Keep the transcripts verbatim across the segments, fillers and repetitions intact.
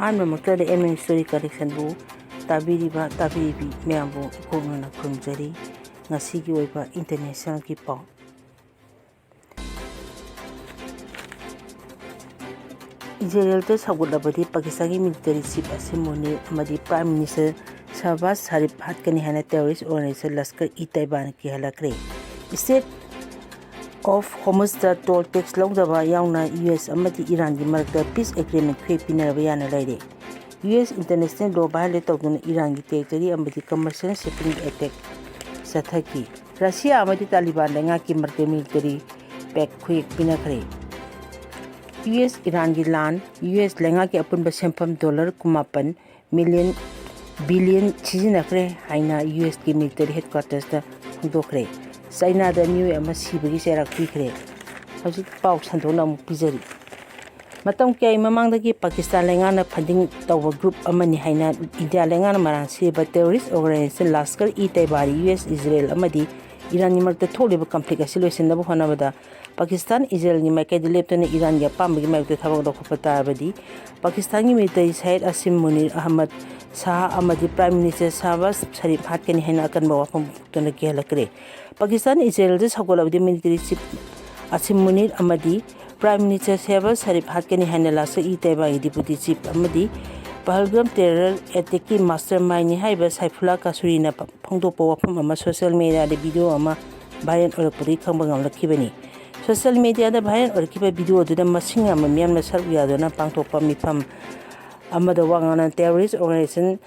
ꯑꯍꯥꯟꯕꯃꯛꯇꯗ M N Story Collectionꯕꯨ ꯇꯥꯕꯤꯔꯤꯕ, ꯇꯥꯕꯤꯔꯤꯕꯤ ꯃꯌꯥꯝꯕꯨ ꯏꯀꯣꯛꯅꯅ ꯈꯨꯔꯨꯝꯖꯔꯤ꯫ ꯉꯁꯤꯒꯤ ꯑꯣꯏꯕ internationalꯒꯤ ꯄꯥꯎ꯫ ꯏꯖꯔꯦꯜꯗ ꯁꯧꯒꯠꯂꯕꯗꯤ ꯄꯥꯀꯤꯁꯇꯥꯟꯒꯤ military chief ꯑꯁꯤꯝ ꯃꯨꯅꯤꯔ ꯑꯃꯗꯤ Prime Minister ꯁꯍꯕꯥꯖ ꯁꯔꯤꯐ ꯍꯥꯠꯀꯅꯤ ꯍꯥꯏꯅ terrorist organization ꯂꯁꯀꯔ ꯏ ꯇꯩꯕꯥꯅ ꯀꯤꯍꯜꯂꯛꯈ꯭ꯔꯦ꯫ Strait of Hormuzꯇ toll tax ꯂꯧꯗꯕ ꯌꯥꯎꯅ U S ꯑꯃꯗꯤ ꯏꯔꯥꯟꯒꯤ ꯃꯔꯛꯇ peace agreement ꯈꯨꯌꯦꯛ ꯄꯤꯅꯔꯕ ꯌꯥꯅ ꯂꯩꯔꯦ꯫ U S international law violate ꯇꯧꯗꯨꯅ ꯏꯔꯥꯟꯒꯤ territory ꯑꯃꯗꯤ commercial shipping attack ꯆꯠꯊꯈꯤ꯫ ꯔꯁꯤꯌꯥ ꯑꯃꯗꯤ ꯇꯥꯂꯤꯕꯥꯟ ꯂꯩꯉꯥꯛꯀꯤ ꯃꯔꯛꯇ military pact ꯈꯨꯌꯦꯛ ꯄꯤꯅꯈ꯭ꯔꯦ꯫ U S ꯏꯔꯥꯟꯒꯤ ꯂꯥꯟ, U S ꯂꯩꯉꯥꯛꯀꯤ ꯑꯄꯨꯟꯕ ꯁꯦꯟꯐꯝ dollar ꯀꯨꯟꯃꯥꯄꯟ million billion ꯁꯤꯖꯤꯟꯅꯈ꯭ꯔꯦ ꯍꯥꯏꯅ U Sꯀꯤ military headquartersꯇ ꯐꯣꯡꯗꯣꯛꯈ꯭ꯔꯦ꯫ ꯆꯥꯏꯅꯥꯗ ꯃꯤꯑꯣꯏ ꯑꯃ ꯁꯤꯕꯒꯤ ꯆꯩꯔꯥꯛ ꯄꯤꯈ꯭ꯔꯦ꯫ ꯍꯧꯖꯤꯛ ꯄꯥꯎ ꯁꯟꯗꯣꯛꯅ ꯑꯃꯨꯛ ꯄꯤꯖꯔꯤ꯫ ꯃꯇꯝ ꯀꯌꯥꯒꯤ ꯃꯃꯥꯡꯗꯒꯤ ꯄꯥꯀꯤꯁꯇꯥꯟ ꯂꯩꯉꯥꯛꯅ funding ꯇꯧꯕ group ꯑꯃꯅꯤ ꯍꯥꯏꯅ ꯏꯟꯗꯤꯌꯥ ꯂꯩꯉꯥꯛꯅ ꯃꯔꯥꯟ ꯁꯤꯕ terrorist organization Lashkar E ꯇꯩꯕꯥꯗ U S, Israel ꯑꯃꯗꯤ ꯏꯔꯥꯟꯒꯤ ꯃꯔꯛꯇ ꯊꯣꯛꯂꯤꯕ conflict ꯑꯁꯤ ꯂꯣꯏꯁꯤꯟꯅꯕ ꯍꯣꯠꯅꯕꯗ ꯄꯥꯀꯤꯁꯇꯥꯟ ꯏꯖꯔꯦꯜꯒꯤ ꯃꯥꯏꯀꯩꯗ ꯂꯦꯞꯇꯨꯅ ꯏꯔꯥꯟꯒꯤ ꯑꯄꯥꯝꯕꯒꯤ ꯃꯥꯌꯣꯛꯇ ꯊꯕꯛ ꯂꯧꯈꯠꯄ ꯇꯥꯔꯕꯗꯤ ꯄꯥꯀꯤꯁꯇꯥꯟꯒꯤ military ꯁꯌꯦꯗ ꯑꯁꯤꯝ ꯃꯨꯅꯤꯔ ꯑꯍꯃꯗ ꯁꯥꯍ ꯑꯃꯗꯤ Prime Minister ꯁꯍꯕꯥꯖ ꯁꯔꯤꯐ ꯍꯥꯠꯀꯅꯤ ꯍꯥꯏꯅ ꯑꯀꯟꯕ ꯋꯥꯐꯝ ꯐꯣꯡꯗꯣꯛꯇꯨꯅ ꯀꯤꯍꯜꯂꯛꯈ꯭ꯔꯦ꯫ ꯄꯥꯀꯤꯁꯇꯥꯟ ꯏꯖꯔꯦꯜꯗ ꯁꯧꯒꯠꯂꯕꯗꯤ military chief ꯑꯁꯤꯝ ꯃꯨꯅꯤꯔ ꯑꯃꯗꯤ Prime Minister ꯁꯍꯕꯥꯖ ꯁꯔꯤꯐ ꯍꯥꯠꯀꯅꯤ ꯍꯥꯏꯅ ꯂꯁꯀꯔ ꯏ ꯇꯩꯕꯥꯒꯤ deputy chief ꯑꯃꯗꯤ ꯄꯍꯜꯒꯥꯝ terror attackꯀꯤ mastermindꯅꯤ ꯍꯥꯏꯔꯤꯕ ꯁꯥꯏꯐꯨꯜꯂꯥ ꯀꯥꯁꯨꯔꯤꯅ ꯐꯣꯡꯗꯣꯛꯄ ꯋꯥꯐꯝ ꯑꯃ social mediaꯗ video ꯑꯃ viral ꯑꯣꯏꯔꯛꯄꯗꯒꯤ ꯈꯪꯕ ꯉꯝꯂꯛꯈꯤꯕꯅꯤ꯫ Social mediaꯗ viral ꯑꯣꯏꯔꯛꯈꯤꯕ video ꯑꯗꯨꯗ ꯃꯁꯤꯡ ꯌꯥꯝꯕ ꯃꯤꯌꯥꯝꯅ ꯁꯔꯨꯛ ꯌꯥꯗꯨꯅ ꯄꯥꯡꯊꯣꯛꯄ ꯃꯤꯐꯝ ꯑꯃꯗ ꯋꯥ ꯉꯥꯡꯅ terrorist organization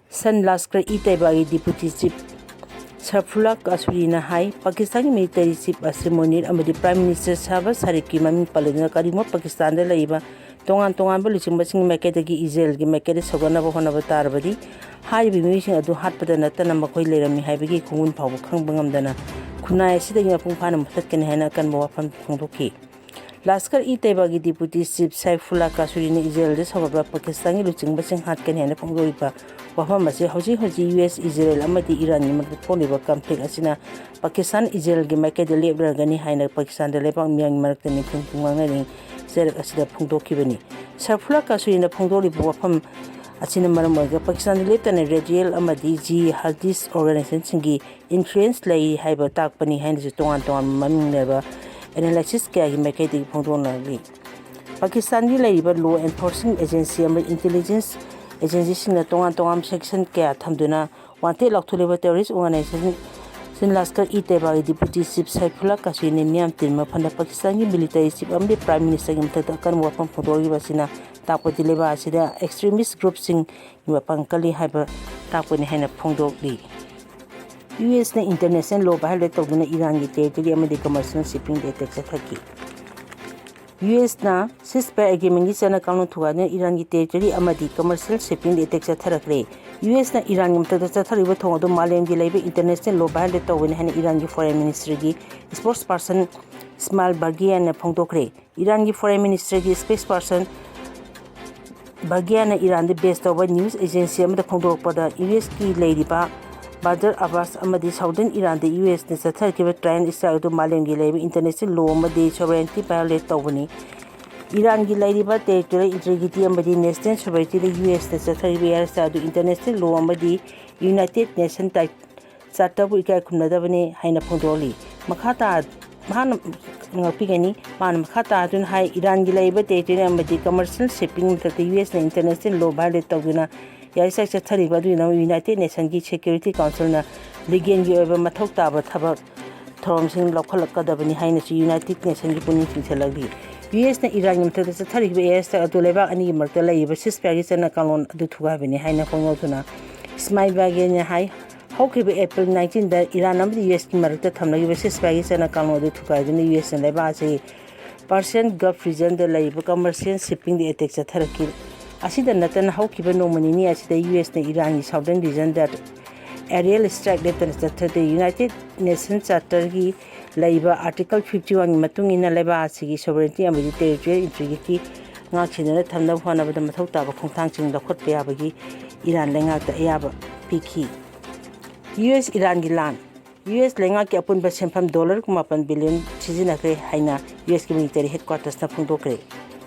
ꯁꯟ ꯂꯁꯀꯔ ꯏ ꯇꯩꯕꯥꯒꯤ deputy chief ꯁꯔꯐꯨꯜꯂꯥ ꯀꯥꯁꯨꯔꯤꯅ ꯍꯥꯏ, ꯄꯥꯀꯤꯁꯇꯥꯟꯒꯤ military chief ꯑꯁꯤꯝ ꯃꯨꯅꯤꯔ ꯑꯃꯗꯤ Prime Minister ꯁꯍꯕꯥꯖ ꯁꯔꯤꯐꯀꯤ ꯃꯃꯤꯡ ꯄꯜꯂꯗꯨꯅ ꯀꯔꯤꯒꯨꯝꯕ ꯄꯥꯀꯤꯁꯇꯥꯟꯗ ꯂꯩꯔꯤꯕ ꯇꯣꯉꯥꯟ ꯇꯣꯉꯥꯟꯕ ꯂꯨꯆꯤꯡꯕꯁꯤꯡꯒꯤ ꯃꯥꯏꯀꯩꯗꯒꯤ ꯏꯖꯔꯦꯜꯒꯤ ꯃꯥꯏꯀꯩꯗ ꯁꯧꯒꯠꯅꯕ ꯍꯣꯠꯅꯕ ꯇꯥꯔꯕꯗꯤ, ꯍꯥꯏꯔꯤꯕ ꯃꯤꯑꯣꯏꯁꯤꯡ ꯑꯗꯨ ꯍꯥꯠꯄꯗ ꯅꯠꯇꯅ ꯃꯈꯣꯏ ꯂꯩꯔꯝꯃꯤ ꯍꯥꯏꯕꯒꯤ ꯈꯣꯡꯒꯨꯟ ꯐꯥꯎꯕ ꯈꯪꯕ ꯉꯝꯗꯅ ꯈꯨꯟꯅꯥꯏ ꯑꯁꯤꯗꯒꯤ ꯃꯄꯨꯡ ꯐꯥꯅ ꯃꯨꯊꯠꯀꯅꯤ ꯍꯥꯏꯅ ꯑꯀꯟꯕ ꯋꯥꯐꯝ ꯐꯣꯡꯗꯣꯛꯈꯤ꯫ ꯂꯁꯀꯔ ꯏ ꯇꯩꯕꯥꯒꯤ deputy chief ꯁꯥꯏꯐꯨꯜꯂꯥ ꯀꯥꯁꯨꯔꯤꯅ ꯏꯖꯔꯦꯜꯗ ꯁꯧꯒꯠꯄ ꯄꯥꯀꯤꯁꯇꯥꯟꯒꯤ ꯂꯨꯆꯤꯡꯕꯁꯤꯡ ꯍꯥꯠꯀꯅꯤ ꯍꯥꯏꯅ ꯐꯣꯡꯗꯣꯛꯂꯤꯕ ꯋꯥꯐꯝ ꯑꯁꯤ ꯍꯧꯖꯤꯛ ꯍꯧꯖꯤꯛ U S, ꯏꯖꯔꯦꯜ ꯑꯃꯗꯤ ꯏꯔꯥꯟꯒꯤ ꯃꯔꯛꯇ ꯊꯣꯛꯂꯤꯕ conflict ꯑꯁꯤꯅ ꯄꯥꯀꯤꯁꯇꯥꯟ ꯏꯖꯔꯦꯜꯒꯤ ꯃꯥꯏꯀꯩꯗ ꯂꯦꯞꯂꯔꯒꯅꯤ ꯍꯥꯏꯅ ꯄꯥꯀꯤꯁꯇꯥꯟꯗ ꯂꯩꯕꯥꯛ ꯃꯤꯌꯥꯝꯒꯤ ꯃꯔꯛꯇ ꯅꯤꯡꯊꯤꯅ ꯉꯥꯡꯅꯔꯤ꯫ ꯆꯔꯛ ꯑꯁꯤꯗ ꯐꯣꯡꯗꯣꯛꯈꯤꯕꯅꯤ꯫ ꯁꯔꯐꯨꯂꯥ ꯀꯥꯁꯨꯔꯤꯅ ꯐꯣꯡꯗꯣꯛꯂꯤꯕ ꯋꯥꯐꯝ ꯑꯁꯤꯅ ꯃꯔꯝ ꯑꯣꯏꯔꯒ ꯄꯥꯀꯤꯁꯇꯥꯟꯗ ꯂꯦꯞꯇꯅ ꯔꯦꯗꯤꯌꯦꯜ ꯑꯃꯗꯤ ꯖꯤꯍꯥꯗꯤꯁ ꯑꯣꯔꯒꯅꯥꯏꯖꯦꯁꯟꯁꯤꯡꯒꯤ ꯏꯟꯐ꯭ꯂꯨꯌꯦꯟꯁ ꯂꯩ ꯍꯥꯏꯕ ꯇꯥꯛꯄꯅꯤ ꯍꯥꯏꯅꯁꯨ ꯇꯣꯉꯥꯟ ꯇꯣꯉꯥꯟꯕ ꯃꯃꯤꯡ ꯂꯩꯔꯕ ꯑꯦꯅꯥꯂꯥꯏꯁꯤꯁ ꯀꯌꯥꯒꯤ ꯃꯥꯏꯀꯩꯗꯒꯤ ꯐꯣꯡꯗꯣꯛꯅꯔꯤ꯫ ꯄꯥꯀꯤꯁꯇꯥꯟꯒꯤ ꯂꯩꯔꯤꯕ ꯂꯣ ꯑꯦꯟꯐꯣꯔꯁꯤꯡ ꯑꯦꯖꯦꯟꯁꯤ ꯑꯃꯗꯤ ꯏꯟꯇꯦꯂꯤꯖꯦꯟꯁ ꯑꯦꯖꯦꯟꯁꯤꯁꯤꯡꯅ ꯇꯣꯉꯥꯟ ꯇꯣꯉꯥꯟꯕ ꯁꯦꯛꯁꯟ ꯀꯌꯥ ꯊꯝꯗꯨꯅ ꯋꯥꯟꯇꯦꯠ ꯂꯥꯎꯊꯣꯛꯂꯤꯕ ꯇꯦꯔꯣꯔꯤꯁ ꯑꯣꯔꯒꯅꯥꯏꯖꯦꯁꯟ ꯁꯤꯟ ꯂꯁꯀꯔ ꯏ ꯇꯩꯕꯥꯒꯤ ꯗꯤꯄ꯭ꯌꯨꯇꯤ ꯆꯤꯐ ꯁꯥꯏꯐꯨꯜꯂꯥ ꯀꯥꯁꯨꯔꯤꯅ ꯃꯤꯌꯥꯝ ꯇꯤꯟꯕ ꯐꯅ ꯄꯥꯀꯤꯁꯇꯥꯟꯒꯤ ꯃꯤꯂꯤꯇꯔꯤ ꯆꯤꯐ ꯑꯃꯗꯤ ꯄ꯭ꯔꯥꯏꯝ ꯃꯤꯅꯤꯁꯇꯔꯒꯤ ꯃꯊꯛꯇ ꯑꯀꯟꯕ ꯋꯥꯐꯝ ꯐꯣꯡꯗꯣꯛꯂꯤꯕ ꯑꯁꯤꯅ ꯇꯥꯛꯄꯗꯤ ꯂꯩꯕꯥꯛ ꯑꯁꯤꯗ ꯑꯦꯛꯁꯇ꯭ꯔꯤꯃꯤꯁ ꯒ꯭ꯔꯨꯞꯁꯤꯡꯒꯤ ꯃꯄꯥꯡ ꯀꯜꯂꯤ ꯍꯥꯏꯕ ꯇꯥꯛꯄꯅꯤ ꯍꯥꯏꯅ ꯐꯣꯡꯗꯣꯛꯂꯤ꯫ ꯌꯨ ꯑꯦꯁꯅ ꯏꯟꯇꯔꯅꯦꯁꯅꯦꯜ ꯂꯣ ꯚꯥꯏꯑꯣꯂꯦꯠ ꯇꯧꯗꯨꯅ ꯏꯔꯥꯟꯒꯤ ꯇꯦꯔꯤꯇꯣꯔꯤ ꯑꯃꯗꯤ ꯀꯃꯔꯁꯤꯌꯦꯜ ꯁꯤꯞꯄꯤꯡꯗ ꯑꯦꯇꯦꯛ ꯆꯠꯊꯈꯤ꯫ ꯌꯨ ꯑꯦꯁꯅ ꯁꯤꯁ ꯐꯥꯌꯔ ꯑꯦꯒ꯭ꯔꯤꯃꯦꯟꯒꯤ ꯆꯠꯅ ꯀꯥꯡꯂꯣꯟ ꯊꯨꯒꯥꯏꯗꯨꯅ ꯏꯔꯥꯟꯒꯤ ꯇꯦꯔꯤꯇꯣꯔꯤ ꯑꯃꯗꯤ ꯀꯃꯔꯁꯤꯌꯦꯜ ꯁꯤꯞꯄꯤꯡꯗ ꯑꯦꯇꯦꯛ ꯆꯠꯊꯔꯛꯈ꯭ꯔꯦ꯫ ꯌꯨ ꯑꯦꯁꯅ ꯏꯔꯥꯟꯒꯤ ꯃꯊꯛꯇ ꯆꯠꯊꯔꯤꯕ ꯊꯧꯑꯣꯡ ꯑꯗꯨ ꯃꯥꯂꯦꯝꯒꯤ ꯂꯩꯕ ꯏꯟꯇꯔꯅꯦꯁꯅꯦꯜ ꯂꯣ ꯚꯥꯏꯑꯣꯂꯦꯠ ꯇꯧꯕꯅꯤ ꯍꯥꯏꯅ ꯏꯔꯥꯟꯒꯤ ꯐꯣꯔꯦꯟ ꯃꯤꯅꯤꯁꯇ꯭ꯔꯤꯒꯤ ꯏꯁꯄꯣꯛꯁ ꯄꯥꯔꯁꯟ ꯏꯁꯃꯥꯏꯜ ꯕꯥꯒꯤꯌꯥꯅ ꯐꯣꯡꯗꯣꯛꯈ꯭ꯔꯦ꯫ ꯏꯔꯥꯟꯒꯤ ꯐꯣꯔꯦꯟ ꯃꯤꯅꯤꯁꯇ꯭ꯔꯤꯒꯤ ꯏꯁꯄꯣꯛꯁ ꯄꯥꯔꯁꯟ ꯕꯥꯒꯤꯌꯥꯅ ꯏꯔꯥꯟꯗ ꯕꯦꯁ ꯇꯧꯕ ꯅ꯭ꯌꯨꯁ ꯑꯦꯖꯦꯟꯁꯤ ꯑꯃꯗ ꯐꯣꯡꯗꯣꯔꯛꯄꯗ, ꯌꯨ ꯑꯦꯁꯀꯤ ꯂꯩꯔꯤꯕ ꯕꯥꯗꯔ ꯑꯕꯥꯁ ꯑꯃꯗꯤ ꯁꯥꯎꯗꯔꯟ ꯏꯔꯥꯟꯗ ꯌꯨ ꯑꯦꯁꯅ ꯆꯠꯊꯔꯛꯈꯤꯕ ꯇ꯭ꯔꯥꯏꯟ ꯏꯁꯇ꯭ꯔꯥꯏꯛ ꯑꯗꯨ ꯃꯥꯂꯦꯝꯒꯤ ꯂꯩꯔꯤꯕ ꯏꯟꯇꯔꯅꯦꯁꯅꯦꯜ ꯂꯣ ꯑꯃꯗꯤ ꯁꯣꯚꯔꯦꯟꯇꯤ ꯚꯥꯏꯑꯣꯂꯦꯠ ꯇꯧꯕꯅꯤ꯫ ꯏꯔꯥꯟꯒꯤ ꯂꯩꯔꯤꯕ ꯇꯦꯔꯤꯇꯣꯔꯤꯌꯦꯜ ꯏꯟꯇꯤꯒ꯭ꯔꯤꯇꯤ ꯑꯃꯗꯤ ꯅꯦꯁꯅꯦꯜ ꯁꯣꯚꯔꯦꯟꯇꯤꯗ ꯌꯨ ꯑꯦꯁꯅ ꯆꯠꯊꯔꯤꯕ ꯑꯦꯌꯔ ꯏꯁꯇ꯭ꯔꯥꯏꯛ ꯑꯗꯨ ꯏꯟꯇꯔꯅꯦꯁꯅꯦꯜ ꯂꯣ ꯑꯃꯗꯤ ꯌꯨꯅꯥꯏꯇꯦꯗ ꯅꯦꯁꯟ ꯇꯥꯏ-, ꯆꯥꯔꯇꯔꯕꯨ ꯏꯀꯥꯏ ꯈꯨꯝꯅꯗꯕꯅꯤ ꯍꯥꯏꯅ ꯐꯣꯡꯗꯣꯛꯂꯤ꯫ ꯃꯈꯥ ꯇꯥ-, ꯃꯍꯥꯛꯅ ꯉꯥꯛꯄꯤꯒꯅꯤ꯫ ꯃꯥꯅ ꯃꯈꯥ ꯇꯥꯗꯨꯅ ꯍꯥꯏ, ꯏꯔꯥꯟꯒꯤ ꯂꯩꯔꯤꯕ ꯇꯦꯔꯤꯇꯣꯔꯤ ꯑꯃꯗꯤ ꯀꯃꯔꯁꯤꯌꯦꯜ ꯁꯤꯞꯄꯤꯡ ꯃꯊꯛꯇ ꯌꯨ ꯑꯦꯁꯅ ꯏꯟꯇꯔꯅꯦꯁꯅꯦꯜ ꯂꯣ ꯚꯥꯏꯑꯣꯂꯦꯠ ꯇꯧꯗꯨꯅ ꯌꯥꯔꯤꯆꯥꯛ ꯆꯠꯊꯔꯤꯕ ꯑꯗꯨꯒꯤꯗꯃꯛ ꯌꯨꯅꯥꯏꯇꯦꯗ ꯅꯦꯁꯟꯒꯤ ꯁꯦꯀ꯭ꯌꯨꯔꯤꯇꯤ ꯀꯥꯎꯟꯁꯤꯜꯅ ꯂꯤꯒꯦꯜꯒꯤ ꯑꯣꯏꯕ ꯃꯊꯧ ꯇꯥꯕ ꯊꯕꯛ ꯊꯧꯔꯝꯁꯤꯡ ꯂꯧꯈꯠꯂꯛꯀꯗꯕꯅꯤ ꯍꯥꯏꯅꯁꯨ ꯌꯨꯅꯥꯏꯇꯦꯗ ꯅꯦꯁꯟꯒꯤ ꯄꯨꯛꯅꯤꯡ ꯆꯤꯡꯁꯤꯜꯂꯛꯂꯤ꯫ ꯌꯨ ꯑꯦꯁꯅ ꯏꯔꯥꯟꯒꯤ ꯃꯊꯛꯇ ꯆꯠꯊꯔꯤꯕ ꯑꯦꯌꯔ ꯁ꯭ꯇ꯭ꯔꯥꯏꯛ ꯑꯗꯨ ꯂꯩꯕꯥꯛ ꯑꯅꯤꯒꯤ ꯃꯔꯛꯇ ꯂꯩꯔꯤꯕ ꯁꯤꯁꯐꯥꯌꯔꯒꯤ ꯆꯠꯅ ꯀꯥꯡꯂꯣꯟ ꯑꯗꯨ ꯊꯨꯒꯥꯏꯕꯅꯤ ꯍꯥꯏꯅ ꯐꯣꯡꯗꯣꯛꯇꯨꯅ ꯏꯁꯃꯥꯏꯜ ꯕꯥꯒꯦꯅ ꯍꯥꯏ, ꯍꯧꯈꯤꯕ ꯑꯦꯄ꯭ꯔꯤꯜ nineteenꯗ ꯏꯔꯥꯟ ꯑꯃꯗꯤ ꯌꯨ ꯑꯦꯁꯀꯤ ꯃꯔꯛꯇ ꯊꯝꯅꯈꯤꯕ ꯁꯤꯁꯐꯥꯌꯔꯒꯤ ꯆꯠꯅ ꯀꯥꯡꯂꯣꯟ ꯑꯗꯨ ꯊꯨꯒꯥꯏꯗꯨꯅ ꯌꯨ ꯑꯦꯁꯅ ꯂꯩꯕꯥꯛ ꯑꯁꯤ ꯄꯥꯔꯁꯤꯌꯟ ꯒꯜꯐ ꯔꯤꯖꯟꯗ ꯂꯩꯔꯤꯕ ꯀꯃꯔꯁꯤꯌꯦꯜ ꯁꯤꯞꯄꯤꯡꯗ ꯑꯦꯇꯦꯛ ꯆꯠꯊꯔꯛꯈꯤ꯫ ꯑꯁꯤꯗ ꯅꯠꯇꯅ ꯍꯧꯈꯤꯕ ꯅꯣꯡꯃ ꯅꯤꯅꯤ ꯑꯁꯤꯗ ꯌꯨ ꯑꯦꯁꯅ ꯏꯔꯥꯟꯒꯤ ꯁꯥꯎꯗꯔꯟ ꯔꯤꯖꯟꯗ ꯑꯦꯔꯤꯌꯦꯜ ꯏꯁꯇ꯭ꯔꯥꯏꯛ ꯂꯦꯞꯇꯅ ꯆꯠꯊꯗꯦ꯫ ꯌꯨꯅꯥꯏꯇꯦꯗ ꯅꯦꯁꯟ ꯆꯥꯔꯇꯔꯒꯤ ꯂꯩꯕ ꯑꯥꯔꯇꯤꯀꯜ fifty oneꯒꯤ ꯃꯇꯨꯡ ꯏꯟꯅ ꯂꯩꯕꯥꯛ ꯑꯁꯤꯒꯤ ꯁꯣꯚꯔꯦꯟꯇꯤ ꯑꯃꯗꯤ ꯇꯦꯔꯤꯇꯣꯔꯤꯌꯦꯜ ꯏꯟꯇꯤꯒ꯭ꯔꯤꯇꯤ ꯉꯥꯛ-ꯁꯦꯟꯗꯨꯅ ꯊꯝꯅꯕ ꯍꯣꯠꯅꯕꯗ ꯃꯊꯧ ꯇꯥꯕ ꯈꯣꯡꯊꯥꯡꯁꯤꯡ ꯂꯧꯈꯠꯄ ꯌꯥꯕꯒꯤ ꯏꯔꯥꯟ ꯂꯩꯉꯥꯛꯇ ꯑꯌꯥꯕ ꯄꯤꯈꯤ꯫ ꯌꯨ ꯑꯦꯁ ꯏꯔꯥꯟꯒꯤ ꯂꯥꯟ꯫ ꯌꯨ ꯑꯦꯁ ꯂꯩꯉꯥꯛꯀꯤ ꯑꯄꯨꯟꯕ ꯁꯦꯟꯐꯝ ꯗꯣꯂꯔ ꯀꯨꯟꯃꯥꯄꯟ ꯕꯤꯂꯤꯌꯟ ꯁꯤꯖꯤꯟꯅꯈ꯭ꯔꯦ ꯍꯥꯏꯅ ꯌꯨ ꯑꯦꯁꯀꯤ ꯃꯤꯂꯤꯇꯔꯤ ꯍꯦꯗꯀ꯭ꯋꯥꯇꯔꯁꯅ ꯐꯣꯡꯗꯣꯛꯈ꯭ꯔꯦ꯫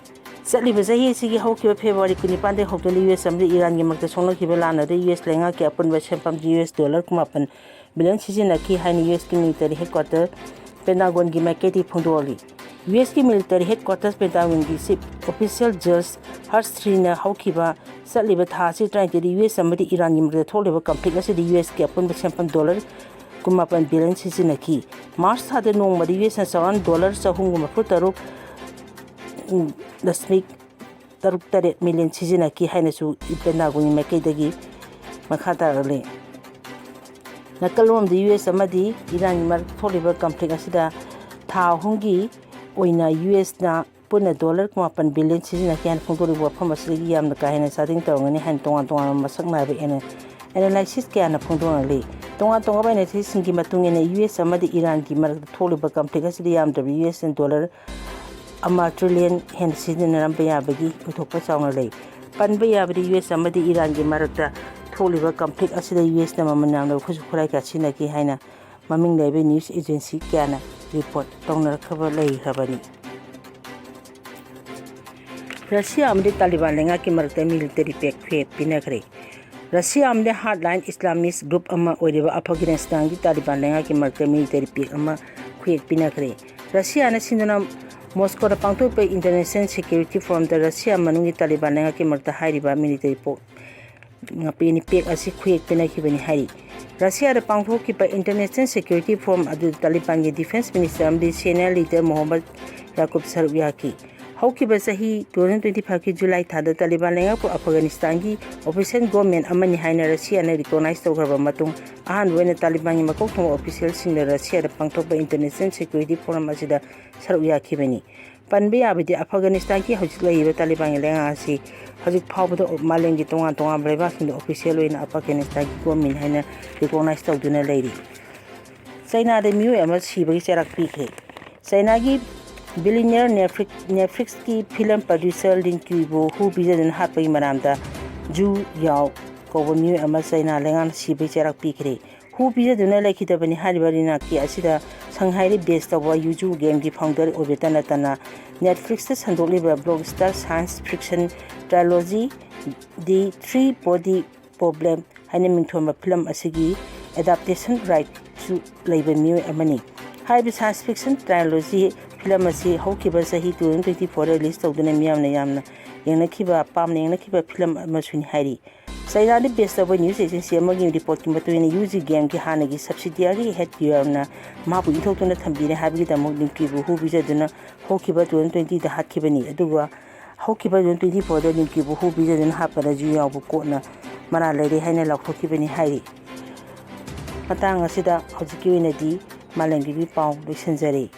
ꯆꯠꯂꯤꯕ ꯆꯍꯤ ꯑꯁꯤꯒꯤ ꯍꯧꯈꯤꯕ ꯐꯦꯕ꯭ꯔꯨꯋꯥꯔꯤ ꯀꯨꯟꯅꯤꯄꯥꯟꯗꯒꯤ ꯍꯧꯗꯨꯅ ꯌꯨ ꯑꯦꯁ ꯑꯃꯗꯤ ꯏꯔꯥꯟꯒꯤ ꯃꯔꯛꯇ ꯁꯣꯛꯅꯈꯤꯕ ꯂꯥꯟ ꯑꯗꯨ ꯌꯨ ꯑꯦꯁ ꯂꯩꯉꯥꯛꯀꯤ ꯑꯄꯨꯟꯕ ꯁꯦꯟꯐꯝ ꯌꯨ ꯑꯦꯁ ꯗꯣꯂꯔ ꯀꯨꯟꯃꯥꯄꯟ ꯕꯤꯂꯤꯌꯟ ꯁꯤꯖꯤꯟꯅꯈꯤ ꯍꯥꯏꯅ ꯌꯨ ꯑꯦꯁꯀꯤ ꯃꯤꯂꯤꯇꯔꯤ ꯍꯦꯗꯀ꯭ꯋꯥꯇꯔ ꯄꯦꯟꯇꯥꯒꯣꯟꯒꯤ ꯃꯥꯏꯀꯩꯗꯒꯤ ꯐꯣꯡꯗꯣꯛꯂꯤ꯫ ꯌꯨ ꯑꯦꯁꯀꯤ ꯃꯤꯂꯤꯇꯔꯤ ꯍꯦꯗꯀ꯭ꯋꯥꯇꯔꯁ ꯄꯦꯟꯇꯥꯒꯣꯟꯒꯤ ꯆꯤꯐ ꯑꯣꯐꯤꯁꯤꯌꯦꯜ ꯖꯦꯟꯁ ꯍꯔꯁ ꯊ꯭ꯔꯤꯅ ꯍꯧꯈꯤꯕ ꯆꯠꯂꯤꯕ ꯊꯥ ꯑꯁꯤ ꯇꯔꯥꯅꯤꯊꯣꯏꯗ ꯌꯨ ꯑꯦꯁ ꯑꯃꯗꯤ ꯏꯔꯥꯟꯒꯤ ꯃꯔꯛꯇ ꯊꯣꯛꯂꯤꯕ ꯀꯟꯐ꯭ꯂꯤꯛ ꯑꯁꯤꯗ ꯌꯨ ꯑꯦꯁꯀꯤ ꯑꯄꯨꯟꯕ ꯁꯦꯟꯐꯝ ꯗꯣꯂꯔ ꯀꯨꯟꯃꯥꯄꯟ ꯕꯤꯂꯤꯌꯟ ꯁꯤꯖꯤꯟꯅꯈꯤ꯫ ꯃꯥꯔꯆ ꯊꯥꯗ ꯅꯣꯡꯃꯗ ꯌꯨ ꯑꯦꯁꯅ ꯆꯥꯎꯔꯥꯛꯅ ꯗꯣꯂꯔ ꯆꯍꯨꯝꯒ ꯃꯔꯤꯐꯨ ꯇꯔꯨꯛ ꯗꯁꯃꯤꯛ ꯇꯔꯨꯛ ꯇꯔꯦꯠ ꯃꯤꯂꯤꯌꯟ ꯁꯤꯖꯤꯟꯅꯈꯤ ꯍꯥꯏꯅꯁꯨ ꯄꯦꯟꯇꯥꯒꯣꯟꯒꯤ ꯃꯥꯏꯀꯩꯗꯒꯤ ꯃꯈꯥ ꯇꯥꯔꯛꯂꯤ꯫ ꯅꯥꯀꯜꯂꯣꯝꯗ ꯌꯨ ꯑꯦꯁ ꯑꯃꯗꯤ ꯏꯔꯥꯟꯒꯤ ꯃꯔꯛꯇ ꯊꯣꯛꯂꯤꯕ ꯀꯟꯐ꯭ꯂꯤꯛ ꯑꯁꯤꯗ ꯊꯥ ꯑꯍꯨꯝꯒꯤ ꯑꯣꯏꯅ ꯌꯨ ꯑꯦꯁꯅ ꯄꯨꯟꯅ ꯗꯣꯂꯔ ꯀꯨꯟꯃꯥꯄꯟ ꯕꯤꯂꯤꯌꯟ ꯁꯤꯖꯤꯟꯅꯈꯤ ꯍꯥꯏꯅ ꯐꯣꯡꯗꯣꯔꯤꯕ ꯋꯥꯐꯝ ꯑꯁꯤꯗꯒꯤ ꯌꯥꯝꯅ ꯀꯥ ꯍꯦꯟꯅ ꯆꯥꯗꯤꯡ ꯇꯧꯔꯝꯒꯅꯤ ꯍꯥꯏꯅ ꯇꯣꯉꯥꯟ ꯇꯣꯉꯥꯟꯕ ꯃꯁꯛ ꯅꯥꯏꯕ ꯑꯦꯅ-, ꯑꯦꯅꯥꯂꯥꯏꯁꯤꯁ ꯀꯌꯥꯅ ꯐꯣꯡꯗꯣꯛꯅꯔꯤ꯫ ꯇꯣꯉꯥꯟ ꯇꯣꯉꯥꯟꯕ ꯑꯦꯅꯥꯂꯥꯏꯁꯤꯁꯁꯤꯡꯒꯤ ꯃꯇꯨꯡ ꯏꯟꯅ ꯌꯨ ꯑꯦꯁ ꯑꯃꯗꯤ ꯏꯔꯥꯟꯒꯤ ꯃꯔꯛꯇ ꯊꯣꯛꯂꯤꯕ ꯀꯟꯐ꯭ꯂꯤꯛ ꯑꯁꯤꯗ ꯌꯥꯝꯗ꯭ꯔꯕ ꯌꯨ ꯑꯦꯁꯅ ꯗꯣꯂꯔ ꯑꯃ ꯇ꯭ꯔꯤꯂꯤꯌꯟ ꯍꯦꯟꯅ ꯁꯤꯖꯤꯟꯅꯔꯝꯕ ꯌꯥꯕꯒꯤ ꯑꯣꯏꯊꯣꯛꯄ ꯆꯥꯎꯅ ꯂꯩ꯫ ꯄꯟꯕ ꯌꯥꯕꯗꯤ ꯌꯨ ꯑꯦꯁ ꯑꯃꯗꯤ ꯏꯔꯥꯟꯒꯤ ꯃꯔꯛꯇ ꯊꯣꯛꯂꯤꯕ ꯀꯟꯐ꯭ꯂꯤꯛ ꯑꯁꯤꯗ ꯌꯨ ꯑꯦꯁꯅ ꯃꯃꯜ ꯌꯥꯝꯂꯕ ꯈꯨꯠꯁꯨ ꯈꯨꯠꯂꯥꯏ ꯀꯌꯥ ꯁꯤꯖꯤꯟꯅꯈꯤ ꯍꯥꯏꯅ ꯃꯃꯤꯡ ꯂꯩꯕ ꯅ꯭ꯌꯨꯁ ꯑꯦꯖꯦꯟꯁꯤ ꯀꯌꯥꯅ ꯔꯤꯄꯣꯔꯠ ꯇꯧꯅꯔꯛꯈ꯭ꯔꯕ ꯂꯩꯈ꯭ꯔꯕꯅꯤ꯫ ꯔꯁꯤꯌꯥ ꯑꯃꯗꯤ ꯇꯥꯂꯤꯕꯥꯟ ꯂꯩꯉꯥꯛꯀꯤ ꯃꯔꯛꯇ ꯃꯤꯂꯤꯇꯔꯤ ꯄꯦꯛ ꯈꯨꯌꯦꯛ ꯄꯤꯅꯈ꯭ꯔꯦ꯫ ꯔꯁꯤꯌꯥ ꯑꯃꯗꯤ ꯍꯥꯔꯗꯂꯥꯏꯟ ꯏꯁꯂꯥꯃꯤꯁ ꯒ꯭ꯔꯨꯞ ꯑꯃ ꯑꯣꯏꯔꯤꯕ ꯑꯐꯒꯥꯅꯤꯁꯇꯥꯟꯒꯤ ꯇꯥꯂꯤꯕꯥꯟ ꯂꯩꯉꯥꯛꯀꯤ ꯃꯔꯛꯇ ꯃꯤꯂꯤꯇꯔꯤ ꯄꯦꯛ ꯑꯃ ꯈꯨꯌꯦꯛ ꯄꯤꯅꯈ꯭ꯔꯦ꯫ ꯔꯁꯤꯌꯥꯅ ꯁꯤꯟꯗꯨꯅ ꯃꯣꯁꯀꯣꯗ ꯄꯥꯡꯊꯣꯛꯄ ꯏꯟꯇꯔꯅꯦꯁꯅꯦꯜ ꯁꯦꯀ꯭ꯌꯨꯔꯤꯇꯤ ꯐꯣꯔꯝꯗ ꯔꯁꯤꯌꯥ ꯃꯅꯨꯡꯒꯤ ꯇꯥꯂꯤꯕꯥꯟ ꯂꯩꯉꯥꯛꯀꯤ ꯃꯔꯛꯇ ꯍꯥꯏꯔꯤꯕ ꯃꯤꯂꯤꯇꯔꯤ ꯄꯣꯛ ꯉꯥꯛꯄꯤꯅꯤ ꯄꯦꯛ ꯑꯁꯤ ꯈꯨꯌꯦꯛ ꯄꯤꯅꯈꯤꯕꯅꯤ ꯍꯥꯏꯔꯤ꯫ ꯔꯁꯤꯌꯥꯗ ꯄꯥꯡꯊꯣꯛꯈꯤꯕ ꯏꯟꯇꯔꯅꯦꯁꯅꯦꯜ ꯁꯦꯀ꯭ꯌꯨꯔꯤꯇꯤ ꯐꯣꯔꯝ ꯑꯗꯨꯗ ꯇꯥꯂꯤꯕꯥꯟꯒꯤ ꯗꯤꯐꯦꯟꯁ ꯃꯤꯅꯤꯁꯇꯔ ꯑꯃꯗꯤ ꯁꯦꯅꯤꯌꯔ ꯂꯤꯗꯔ ꯃꯣꯍꯝꯃꯗ ꯌꯥꯀꯨꯕ ꯁꯔꯨꯛ ꯌꯥꯈꯤ꯫ ꯍꯧꯈꯤꯕ ꯆꯍꯤ two thousand twenty five ꯀꯤ ꯖꯨꯂꯥꯏ ꯊꯥꯗ ꯇꯥꯂꯤꯕꯥꯟ ꯂꯩꯉꯥꯛꯄꯨ ꯑꯐꯒꯥꯅꯤꯁꯇꯥꯟꯒꯤ ꯑꯣꯐꯤꯁꯤꯌꯦꯜ ꯒꯣꯔꯃꯦꯟ ꯑꯃꯅꯤ ꯍꯥꯏꯅ ꯔꯁꯤꯌꯥꯅ ꯔꯤꯀꯣꯛꯅꯥꯏꯖ ꯇꯧꯈ꯭ꯔꯕ ꯃꯇꯨꯡ, ꯑꯍꯥꯟꯕ ꯑꯣꯏꯅ ꯇꯥꯂꯤꯕꯥꯟꯒꯤ ꯃꯀꯣꯛ ꯊꯣꯡꯕ ꯑꯣꯐꯤꯁꯤꯌꯦꯜꯁꯤꯡꯅ ꯔꯁꯤꯌꯥꯗ ꯄꯥꯡꯊꯣꯛꯄ ꯏꯟꯇꯔꯅꯦꯁꯅꯦꯜ ꯁꯦꯀ꯭ꯌꯨꯔꯤꯇꯤ ꯐꯣꯔꯝ ꯑꯁꯤꯗ ꯁꯔꯨꯛ ꯌꯥꯈꯤꯕꯅꯤ꯫ ꯄꯟꯕ ꯌꯥꯕꯗꯤ, ꯑꯐꯒꯥꯅꯤꯁꯇꯥꯟꯒꯤ ꯍꯧꯖꯤꯛ ꯂꯩꯔꯤꯕ ꯇꯥꯂꯤꯕꯥꯟꯒꯤ ꯂꯩꯉꯥꯛ ꯑꯁꯤ ꯍꯧꯖꯤꯛ ꯐꯥꯎꯕꯗ ꯃꯥꯂꯦꯝꯒꯤ ꯇꯣꯉꯥꯟ ꯇꯣꯉꯥꯟꯕ ꯂꯩꯕꯥꯛꯁꯤꯡꯗ ꯑꯣꯐꯤꯁꯤꯌꯦꯜ ꯑꯣꯏꯅ ꯑꯐꯒꯥꯅꯤꯁꯇꯥꯟꯒꯤ ꯒꯣꯔꯃꯦꯟ ꯍꯥꯏꯅ ꯔꯤꯀꯣꯛꯅꯥꯏꯖ ꯇꯧꯗꯨꯅ ꯂꯩꯔꯤ꯫ ꯆꯩꯅꯥꯗ ꯃꯤꯑꯣꯏ ꯑꯃ ꯁꯤꯕꯒꯤ ꯆꯩꯔꯥꯛ ꯄꯤꯈ꯭ꯔꯦ꯫ ꯆꯩꯅꯥꯒꯤ ꯕꯤꯂꯤꯅꯤꯌꯔ ꯅꯦꯠꯐ꯭ꯂꯤꯛ-, ꯅꯦꯠꯐ꯭ꯂꯤꯛꯁꯀꯤ ꯐꯤꯂꯝ ꯄ꯭ꯔꯗ꯭ꯌꯨꯁꯔ ꯂꯤꯟ ꯀ꯭ꯌꯨꯕꯨ ꯍꯨ ꯄꯤꯖꯗꯨꯅ ꯍꯥꯠꯄꯒꯤ ꯃꯔꯝꯗ ꯖꯨ ꯌꯥꯎ ꯀꯧꯕ ꯃꯤꯑꯣꯏ ꯑꯃ ꯆꯩꯅꯥ ꯂꯩꯉꯥꯛꯅ ꯁꯤꯕꯒꯤ ꯆꯩꯔꯥꯛ ꯄꯤꯈ꯭ꯔꯦ꯫ ꯍꯨ ꯄꯤꯖꯗꯨꯅ ꯂꯩꯈꯤꯗꯕꯅꯤ꯫ ꯍꯥꯏꯔꯤꯕ ꯔꯤꯅꯥꯛꯀꯤ ꯑꯁꯤꯗ ꯁꯪꯍꯥꯏꯗ ꯕꯦꯁ ꯇꯧꯕ ꯌꯨꯖꯨ ꯒꯦꯝꯒꯤ ꯐꯥꯎꯟꯗꯔ ꯑꯣꯏꯕꯇ ꯅꯠꯇꯅ Netflixꯇ ꯁꯟꯗꯣꯛꯂꯤꯕ blockbuster science fiction trilogy The Three Body Problem ꯍꯥꯏꯅ ꯃꯤꯡꯊꯣꯟꯕ ꯐꯤꯂꯝ ꯑꯁꯤꯒꯤ ꯑꯦꯗꯥꯞꯇꯦꯁꯟ ꯔꯥꯏꯠꯁꯨ ꯂꯩꯕ ꯃꯤꯑꯣꯏ ꯑꯃꯅꯤ꯫ ꯍꯥꯏꯔꯤꯕ ꯁꯥꯏꯟꯁ ꯐꯤꯛꯁꯟ ꯇ꯭ꯔꯥꯏꯂꯣꯖꯤ ꯐꯤꯂꯝ ꯑꯁꯤ ꯍꯧꯈꯤꯕ ꯆꯍꯤ two thousand twenty fourꯗ ꯔꯤꯂꯤꯁ ꯇꯧꯗꯨꯅ ꯃꯤꯌꯥꯝꯅ ꯌꯥꯝꯅ ꯌꯦꯡꯅꯈꯤꯕ, ꯄꯥꯝꯅ ꯌꯦꯡꯅꯈꯤꯕ ꯐꯤꯂꯝ ꯑꯃꯁꯨꯅꯤ ꯍꯥꯏꯔꯤ꯫ ꯆꯥꯏꯅꯥꯗ ꯕꯦꯁ ꯇꯧꯕ ꯅ꯭ꯌꯨꯁ ꯑꯦꯖꯦꯟꯁꯤ ꯑꯃꯒꯤ ꯔꯤꯄꯣꯔꯠꯀꯤ ꯃꯇꯨꯡ ꯏꯟꯅ ꯌꯨꯖꯤ ꯒꯦꯝꯒꯤ ꯍꯥꯟꯅꯒꯤ ꯁꯕꯁꯤꯗꯤꯌꯥꯔꯤ ꯍꯦꯗ ꯒꯤꯌꯔꯅ ꯃꯍꯥꯛꯄꯨ ꯏꯟꯊꯣꯛꯇꯨꯅ ꯊꯝꯕꯤꯔꯦ ꯍꯥꯏꯕꯒꯤꯗꯃꯛ ꯅꯤꯝꯀꯤꯕꯨ ꯍꯨ ꯄꯤꯖꯗꯨꯅ ꯍꯧꯈꯤꯕ two thousand twentyꯗ ꯍꯥꯠꯈꯤꯕꯅꯤ꯫ ꯑꯗꯨꯒ ꯍꯧꯈꯤꯕ two thousand twenty fourꯗ ꯅꯤꯝꯀꯤꯕꯨ ꯍꯨ ꯄꯤꯖꯗꯨꯅ ꯍꯥꯠꯄꯗ ꯖꯨ ꯌꯥꯎꯕ ꯀꯣꯔꯠꯅ ꯃꯔꯥꯜ ꯂꯩꯔꯦ ꯍꯥꯏꯅ ꯂꯥꯎꯊꯣꯛꯈꯤꯕꯅꯤ ꯍꯥꯏꯔꯤ꯫ ꯃꯇꯥꯡ ꯑꯁꯤꯗ ꯍꯧꯖꯤꯛꯀꯤ ꯑꯣꯏꯅꯗꯤ ꯃꯥꯂꯦꯝꯒꯤ ꯄꯥꯎ ꯂꯣꯏꯁꯤꯟꯖꯔꯦ꯫